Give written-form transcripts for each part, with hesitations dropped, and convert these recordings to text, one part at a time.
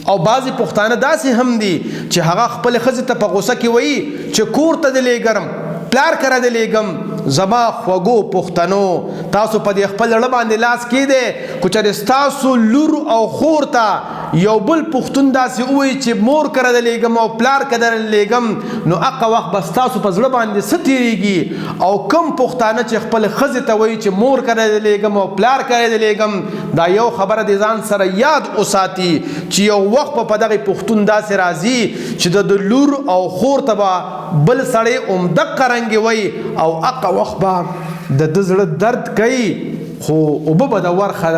او بعضې پښتانه داسې هم دي چې هغه خپلې ښځې ته په غوسه کې وایي چې کور ته دې لېږم، پلار کره دې لېږم. زما خوږو پښتنو، تاسو په دې خپل زړه باندې لاس کېږدئ، که چېرې ستاسو لور او خور ته یو بل پښتون داسې ووایي چې مور کره دې لېږم او پلار کره دې لېږم، نو هغه وخت به ستاسو په زړه باندې څه تېرېږي؟ او کوم پښتانه چې خپل ښځې ته وایي چې مور کره دې لېږم او پلار کره دې لېږم، دا یو خبره دې ځان سره یاد وساتي چې یو وخت به په دغه پښتون داسې راځي چې د ده لور او خور ته به بل سړی همدقه رنګې وایي او هغه وخت به د ده زړه درد کوي، خو اوبه به د ورخه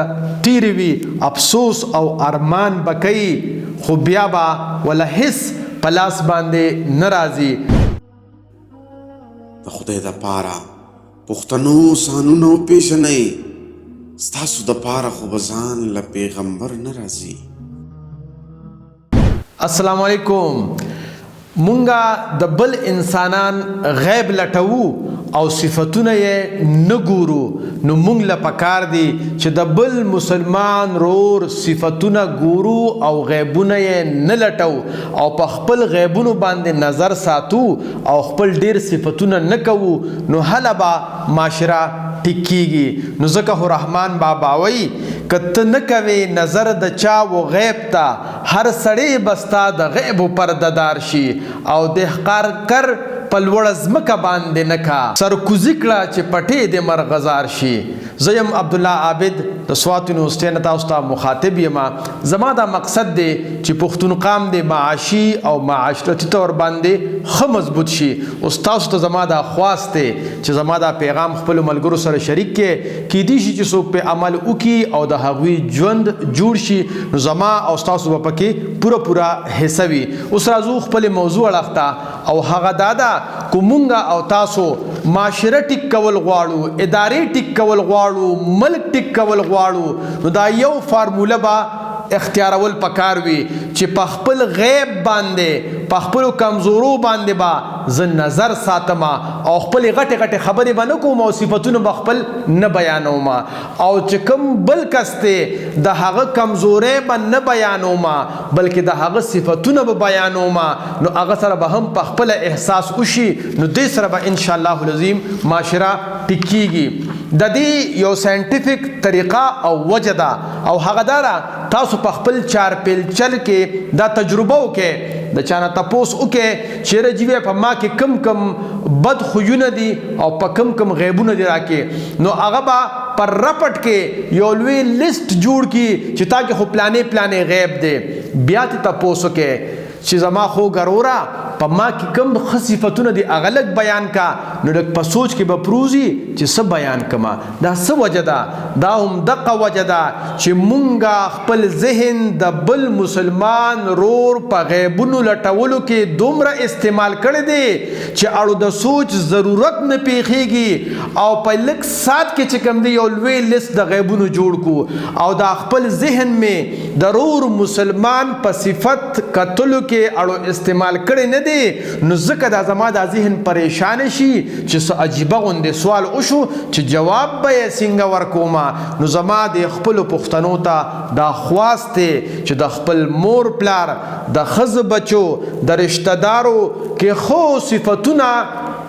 تېرې وي، افسوس او ارمان به کوي، خو بیا به وله هېڅ په لاس باندې نه راځي. د خدای دپاره پښتنو ځانونه وپېژنئ، ستاسو دپاره خو به ځان له پېغمبر نه راځي. السلام علیکم. مونږه د بل انسانان غیب لټوو او صفتونه یې نه ګورو، نو مونږ له پکار دي چې د بل مسلمان رور صفتونه ګورو او غیبونه یې نه لټو او په خپل غیبونو باندې نظر ساتو او خپل ډیر صفتونه نه کوو، نو هله به معاشره ټیک کیږي. نو ځکه خو رحمان بابا وایي، که ته نه کوې نظر د چا و غیب ته، هر سړی به ستا د غیبو پرده دار شي، او دهقار کر په لوړه ځمکه باندې نه کا، سرکوزي کړه چې پټې دې مرغزار شي. زه یم عبدالله عابد د سوات یونیورسټۍ نه تاسو ته مخاطب یم. زما دا مقصد دی چې پښتون قام دې معاشي او معاشرتي طور باندې ښه مضبوط شي. اوس تاسو ته زما دا خواست دی چې زما دا پیغام خپلو ملګرو سره شریک کړئ. کیدی شي چې څوک پرې عمل وکړي او د هغوی ژوند جوړ شي، نو زما او ستاسو به پکې پوره پوره حصه وي. اوس راځو خپلې موضوع اړخ ته، او هغه دا ده، که مونږ او تاسو معاشره ټیک کول غواړو، ادارې ټیک کول غواړو، ملک ټیک کول غواړو، نو دا یو فارموله به اختیارول پکار وي چې په خپل غیب باندې، په خپلو کمزورو باندې به زه نظر ساتم او خپلې غټې غټې خبرې به نه کوم او صفتونه به خپل نه بیانوم، او چې کوم بل کس دی د هغه کمزوری به نه بیانوم، بلکې د هغه صفتونه به بیانوم، نو هغه سره به هم په خپله احساس وشي، نو دې سره به ان شاء الله العظیم معاشره ټیک کیږي. د دې یو ساینټیفک طریقه او وجه ده، او هغه دا ده، تاسو په خپل چارپیلچل کې دا تجربه وکړئ، د چا نه تپوس وکړئ چې یاره جي په ما کې کم کم بد خویونه دي او په کم کم غیبونه دي راکې، نو هغه به پر رپټ کې یو لوی لیست جوړ کړي چې تا کې خو پلانې پلانې غیب دی. بیا ترې تپوس وکړئ چې زما خو ګروره په ما کې کوم ښه صفتونه دي هغه لږ بیان کا، نو لږ په سوچ کې به پروزي چې څه بیان کما. دا څه وجه ده؟ دا هم دقه وجه ده چې مونږه خپل ذهن د بل مسلمان رور په غیبونو لټولو کې دومره استعمال کړی دی چې اړو د سوچ ضرورت نه پیښیږي، او په لږ ساعت کې چې کوم دی یو لوی لیست د غیبونو جوړ کو، او دا خپل ذهن می د رور مسلمان په صفت کتلو کې اړو استعمال کړی نه دی، نو ځکه دا زما دا ذهن پریشان شي چې څه عجیبه غوندې سوال وشو چې جواب به یې څنګه ورکوم. نو زما د خپلو پښتنو ته دا خواست دی چې د خپل مور پلار، د ښځو بچو، د رشته دارو کې ښو صفتونه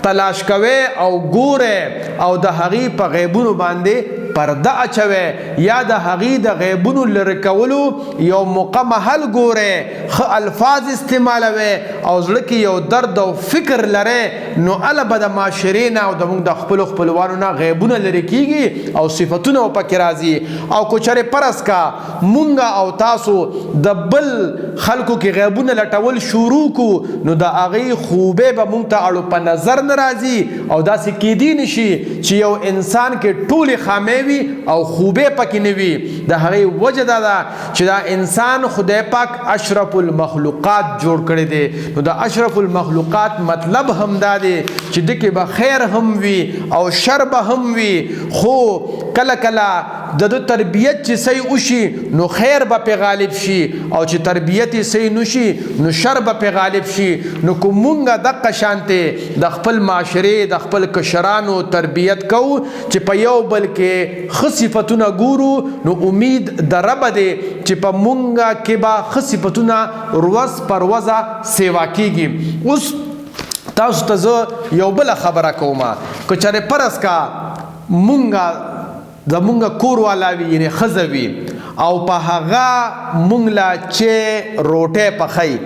تلاش کوي او ګوره، او د هغې په غیبونو باندې پرده اچوي، یا د هغې د غیبونو لرې کولو یو موقع محل ګوره، ښه الفاظ استعمالوي او زړه کې یو درد او فکر لري، نو هله به د معاشرې نه او د موږ د خپلو خپلوانو نه غیبونه لرې کیږي او صفتونه به پکې راځي. او که چېرې فرض کا مونږ او تاسو د بل خلکو کې غیبونه لټول شروع کو، نو د هغې خوبۍ به مونږ ته اړو په نظر نه راځي، او داسې کیدی نشي چې یو انسان کې ټولې خامې وي او خوبۍ پکې نه وي. د هغې وجه دا ده چې دا انسان خدای پاک اشرف المخلوقات جوړ کړی دی، نو د اشرف المخلوقات مطلب هم دا دی چې دکې به خیر هم وي او شر به هم وي، خو کله کله د ده تربیت چې صحیح وشي نو خیر به پې غالب شي او چې تربیت یې صحیح نشي نو شر به پې غالب شي. نو که مونږ دقه شانتې د خپل معاشرې د خپل کشرانو تربیت کوو چې په یو بل کې ښه صفتونه ګورو، نو امید د ربه دی چې په مونږ کې به ښه صفتونه ورځ پر ورځه سیوا کیږي. اوس تاسو ته زه یو بله خبره کوم، که چېرې فرض کا مونږ زمونږ کور والا وي، یعنې ښځه وي، او په هغه مونږ له چې روټۍ پخوي،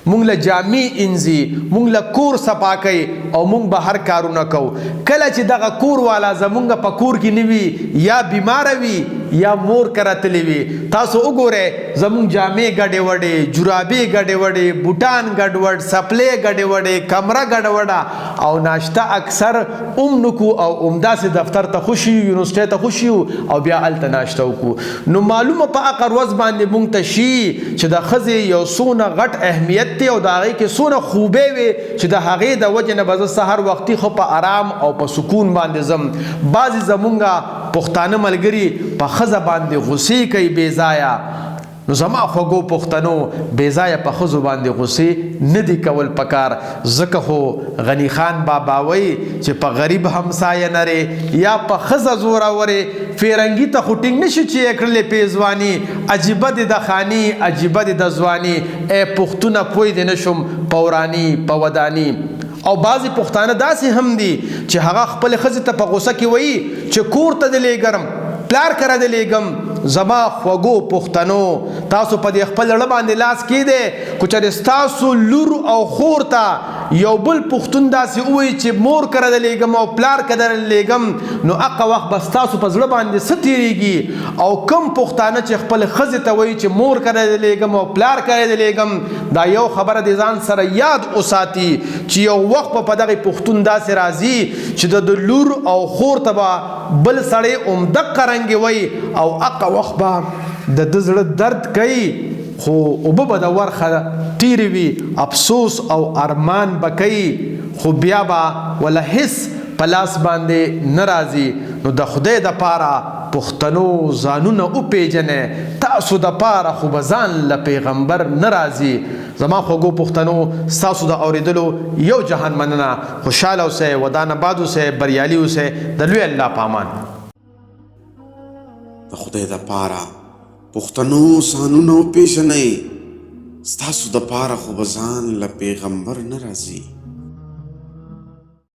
مونږ له جامې انځي، مونږ له کور صفا کوي او مونږ بهر کارونه کوو، کله چې دغه کور والا زمونږ په کور کې نه وي، یا بیماره وي یا مور کره تللی وي، تاسو وګورئ زمونږ جامې ګډې وډې، جرابې ګډې وډې، بوټان ګډوډ، څپلۍ ګډې وډې، کمره ګډه وډه، او ناشته اکثر هم نه کو او همداسې دفتر ته خوشي یو، یونیورسټۍ ته خوشي یو او بیا هلته ناشته وکړو. نو معلومه په هغه ورځ باندې مونږ ته شي چې د ښځې یو څونه غټ اهمیت دی او د هغې کې څونه خوبۍ وي چې د هغې د وجې نه به زه سهار وختي ښه په ارام او په سکون باندې ځم. بعضې زمونږ پښتانه ملګري په ښځه باندې غوسې کوي بې ځایه. نو زما خوږو پښتنو، بې ځایه په ښځو باندې غوسې نه دي کول پکار، ځکه خو غني خان بابا وایي چې په غریب همسایه نرې یا په ښځه زورورې، فیرنګي ته خو ټینګ نشي چې یې کړلې پېزواني، عجیبه دې د خاني عجیبه دې د ځواني، ای پښتونه پوه دې نشم په وراني په وداني. او بعضې پښتانه داسې هم دي چې هغه خپلې ښځې ته په غوسه کې وایي چې کور ته دې لېږم، پلار کره دې لېږم. زما خوږو پښتنو، تاسو په دې خپل زړه باندې لاس کېدی، که چېرې ستاسو لور او خور ته یو بل پښتون داسې ووایي چې مور کره دې لېږم او پلار کره دې لېږم، نو هغه وخت به ستاسو په زړه باندې څه تېرېږي؟ او کوم پښتانه چې خپل ښځې ته وایي چې مور کره دې لېږم او پلار کره دې لېږم، دا یو خبره دې ځان سره یاد وساتي چې یو وخت به په دغه پښتون داسې راځي چې د ده لور او خور ته به بل سړی همدقه رنګې وایي او هغه وخت به د ده زړه درد کوي، خو اوبه به د ورخه تېرې وي، افسوس او ارمان به کوي، خو بیا به وله هېڅ په لاس باندې نه راځي. نو د خدای د پاره پښتنو ځانونه وپېژنئ، تاسو د پاره خو به ځان له پیغمبر نه راځي. زما خوږو پښتنو، ستاسو د اورېدلو یو جهان مننه. خوشحاله اوسئ، ودان آباد اوسئ، بریالي اوسئ، د لوی الله په امان. د خدای د پاره پښتنو ځانونه وپېژنئ، ستاسو د پاره خو به ځان له پیغمبر نه راځي.